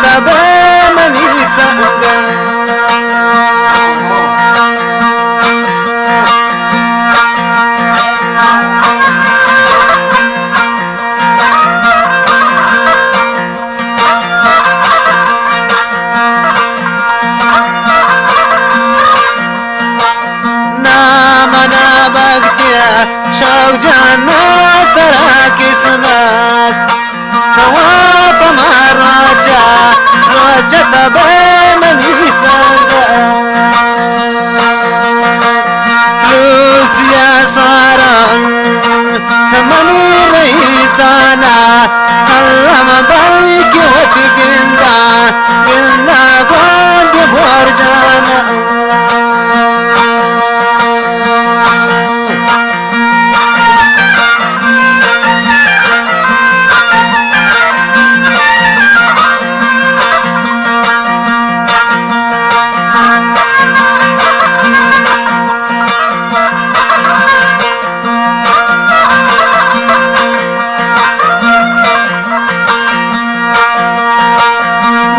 تبے منی سنگت۔ نام نہ بگتیا شوق جان، ترا قسمت۔ ہوا پہ ما روچا، روچ تبے منی سنگت۔ روسیا سارنگ منی رہی تانا، الم بلکہ وت گندا، گندا گوانڈ بور جانا۔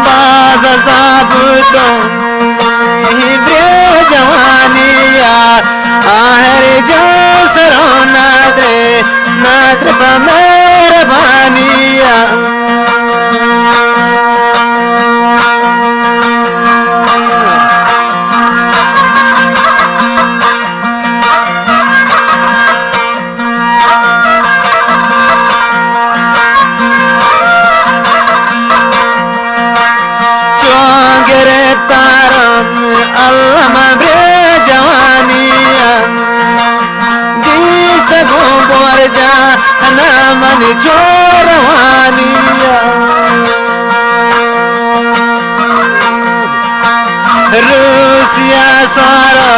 باز زابتوں بے جوانیا، آہر جان سرو نادرے، نادر پہ مہربانیا۔ چون گرفتارم الم بے جوانیا، دیست گوں برجا نہ من چو روانیا۔ روسیا سارا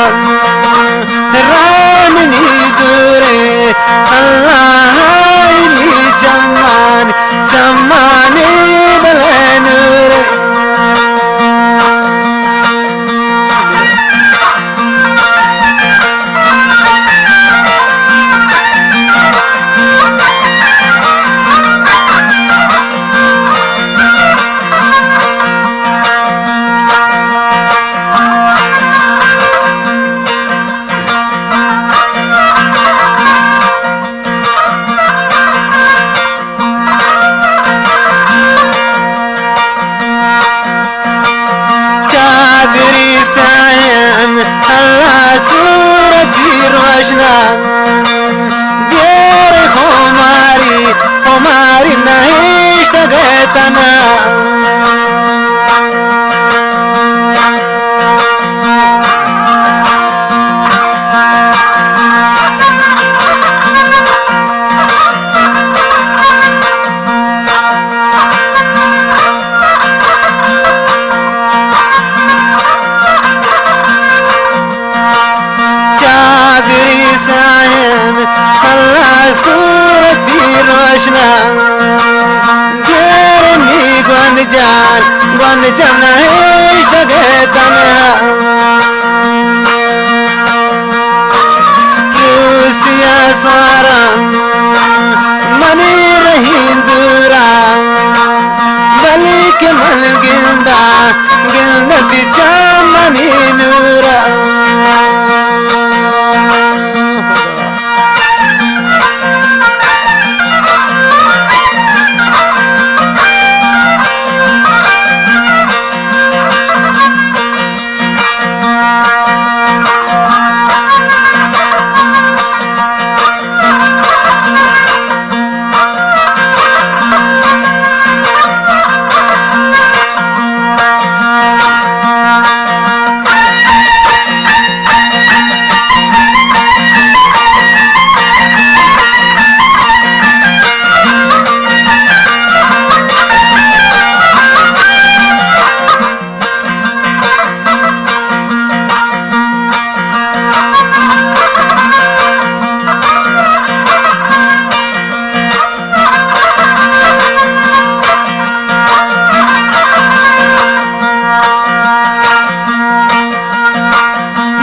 رامنی دورے، اللہ آئی نی چمان، چمانی بلے نورے۔ چادری ساہن اللہ صورتی روشنا، دیر خماری، خماری نہشتگ تنہا۔ چادری ساہن اللہ صورتی روشنا، دیر نی گون جان، گون جان نہشتگ تنہا۔ روسیا سارا منی رہی دورا، بلکہ من گندا، گندتی چمانی نورا۔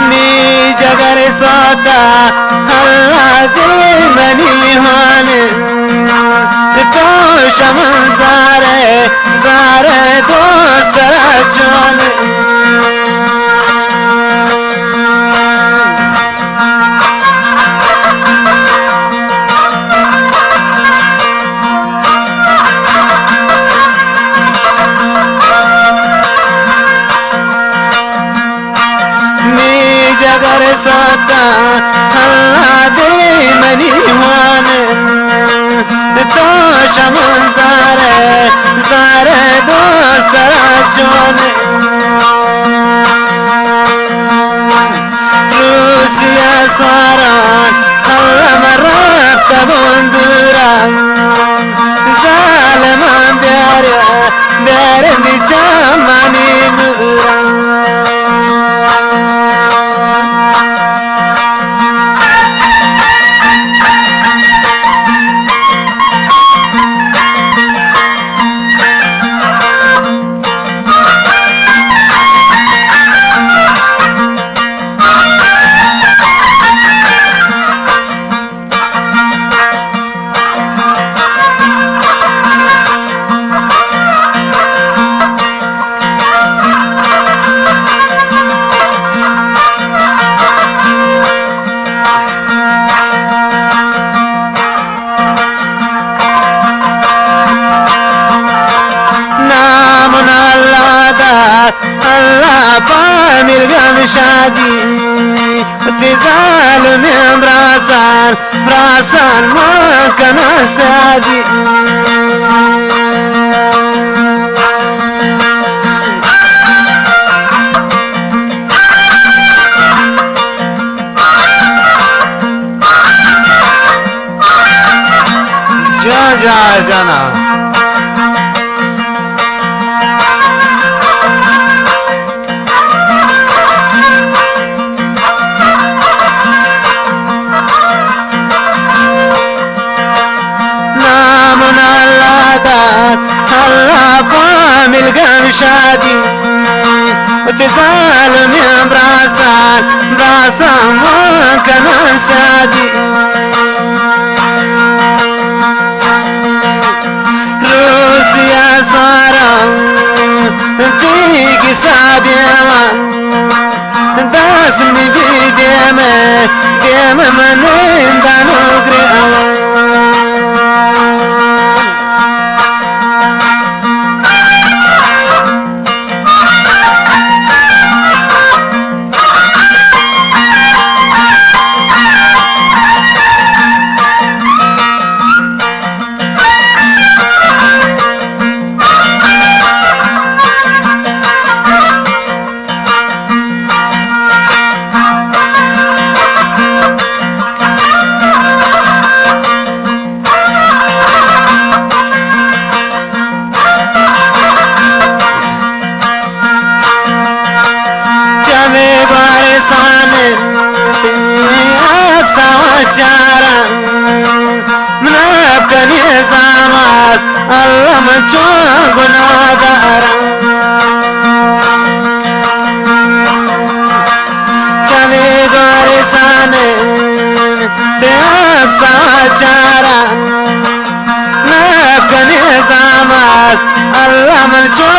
می جگر سوتا اللہ دل منی ہان، تو شمن زارے، زارے تو ستا اللہ دل منی وان، تو شمن زارے، زارے دوست را چون۔ روسیا ساران اللہ مرا تبون دورا، ظالمان بیاریا، بیارن دی چمانی نورا۔ نام اللہ دات، اللہ پا ملگم شادی، تی ظالم براسان، براسان ما کنا سادی۔ جان جان جانا۔ نام اللہ دات، اللہ پا ملگم شادی، ات ظالم براسان، براسان ما کنا سادی۔ روسیا سارا دیگی سابیوان، داس می بی دیم، دیم من دانو گریوان۔ چمے بارسان تی اکسا چارا، منا کنی زاماس اللہ من چون گناہگارا۔ چمے بارسان تی اکسا چارا، نہ کنی زاماس اللہ من چو